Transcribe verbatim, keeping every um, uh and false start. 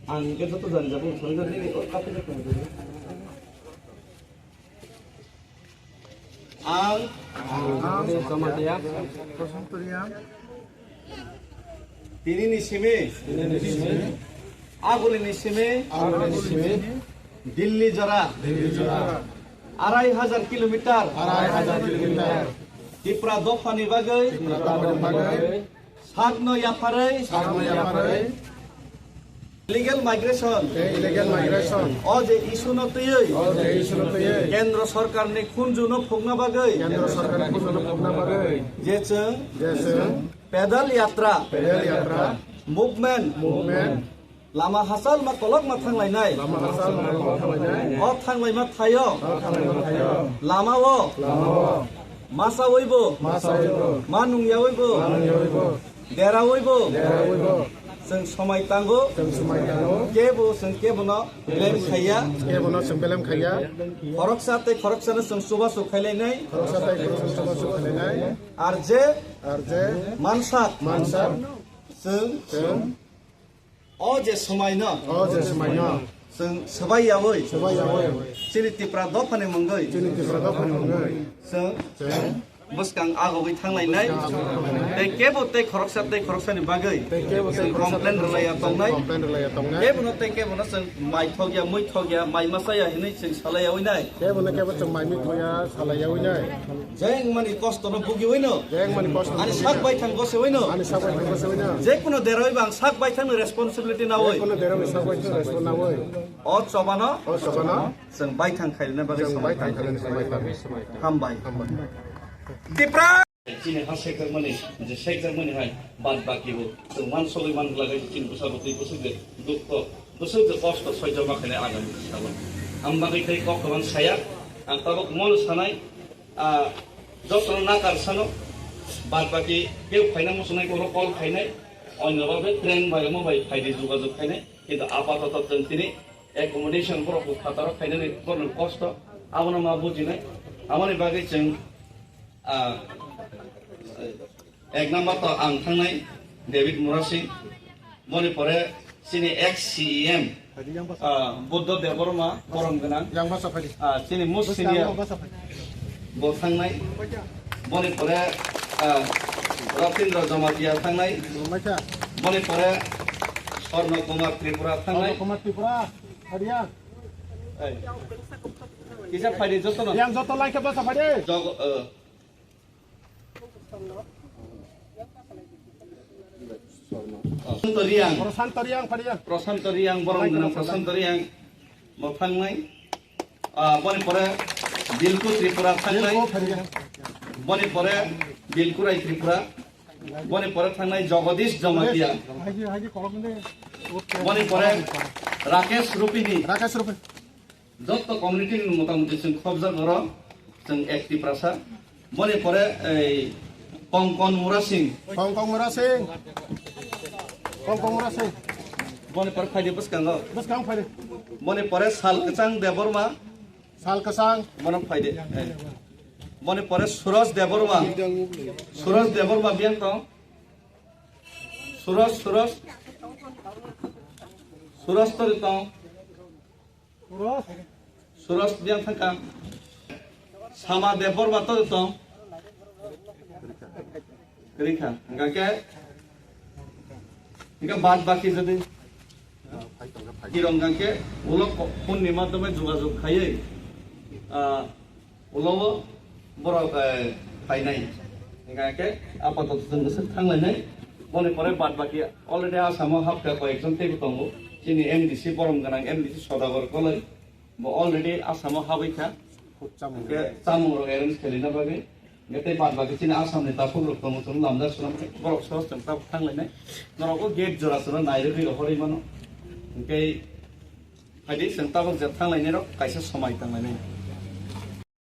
Ang hingke joto jani jani thangwi jani nini kok kaphilwi tongwi. Ang, ang, Jamatia, Prosanto Reang, tinini simi, tinini simi, agulini simi, agulini simi, Dilli jora, Dilli jora, arai hajar kilometer, arai hajar kilometer, Tipra dophani bagwi, Tipra dophani bagwi, sakno yapharwi, sakno yapharwi, illegal migration, tei illegal migration, o je issue no twiwi, o je issue no twiwi, Kendra Sarkar ni khunju no phukna bagwi, Kendra Sarkar ni khunju no phukna bagwi, je chwng, je chwng, pedal yatra, pedal yatra, movement, movement, lama hachal ma kolok ma thanglainai, lama hachal ma kolok ma thanglainai, o thanglaima thaio, o thanglaima thaio, lama o, lama o, masawibo, masawibo, ma nungyawibo, ma nungyawibo, derawibo, derawibo, chwng somai tango, chwng somai tango, kebo chwng kebo no belem khaiya, kebo no chwng belem khaiya, khoroksa tei khoroksa no chwng chubachu khailainai, khoroksa tei khoroksa no chubachu khailainai, R J, R J, mansak, mansak, chwng, chwng, o je somai no, o je somai no, chwng swbai yawi, swbai yawi, chini Tipra dophani mungwi, chini Tipra dophani mungwi, chwng, chwng, bwskang agogwi thanglainai, tei kebo tei khoroksa tei khoroksani bagwi, tei kebo tei chwng khoroksa complain tei rwlaiya khoroksa tongnai, complain rwlaiya tongnai, kebo no tei kebo no chwng mai thokya, mui thokya, mai masa ya hinwi chwng salai yawi nai. Kebo no kebo chwng mai mui thokya, salai yawi nai. Jeng mani kosto no bugiwi no. Jeng mani kosto no ani bugiwi sak no. Baithang gosewi no. Ani sak baithang gosewi no. Jekuno derawi bang sak baithang ni responsibility nawi. Jekuno derawi sak baithang responsibility nawi. O choba no. O choba no. Chwng baithang khailina bagwi chwng samai baithang khailina samai tang. Hambai. Hambai. Tipra. Chini ha sekjakmani, je sekjakmani hai, bad baki bo, chwng mansogwi man glagwi chini bwsa bwtwi bwswk de, dukho, bwswk de kosto soijo ma khainai agami salo. Ang bagwi tei kok kwbang saya, ang tabuk mono sanai, ah, jotono nakar sano, bad baki keu phaina muchungnai koro call khainai, onyo babe train bai omo bai phaidi jogajog khainai, kintu apatoto chwng chini accommodation borok bo phataro khainani borokni kosto, abono ma bujinai, aboni bagwi chwng Ah, ek number to ang thangnai David Murasing, boni pore chini ex C E M, ah, Buddha Debbarma, borom gwnang. Yang basa phai di. Ah, chini most senior, basa phai di, bo thangnai, boni pore, ah, Ratindra Jamatia thangnai, boni pore Swarna Kumar Tripura thangnai. Swarna Kumar Tripura, phai di yang. Ei. Kisa phai di joto no. Yang joto lai khe basa phai di. Jog-, eh, Prosanto Riang. Prosanto Riang, Prosanto Riang. Prosanto Riang, borom gwnang Prosanto Riang. Bo thangnai. Ah, boni pore Bilku Tripura thangnai. Bilku Tripura. Boni pore Bilku Rai Tripura. Boni pore thangnai Jagadish Jamatia. Haji, haji, kolom de. Boni pore Rakesh Rupini. Rakesh Rupini. Jotto community ni motamuti chwng khobjak oro, chwng ek Tiprasa. Boni pore ei Kongkon Murasing. Kongkon Murasing. Kongkon Murasing. Boni pore phaidi bwskango. Bwskang phaidi. Boni pore Sal Kwchang Debbarma. Sal Kwchang. Bono phaidi. Ei. Boni pore Suraj Debbarma. Suraj Debbarma biyang tong. Suraj, Suraj. Suraj tori tong. Suros. Suros biyang thangka. Sama Debbarma to tong. Rikha. Hingka ke, hingka bad baki jodi hirong hingka ke ulo phone ni madhyome jogajog khaiwi, ah, ulo borok, eh, phainai. Hingka ke apatot chwng bwswk thanglainai. Boni pore bad baki already Asamo hapkha koyekjon teibo tongo. Chini M D C borom gwnang M D C Sodagar Koloi. Bo already Asamo habwi kha. Hwnkhe chamung rok arrange khailina bagwi. Hwnkhe tei bad baki chini Asam ni takhuk rok tongo, chwng lamjak swnam khe borok sohor chwng tabuk thanglainai. Norok o gate jora jora nairwgwi rohorwi mano. Hwnkhe phaidi chwng tabuk je thanglainai rok kaisa somai tanglainai.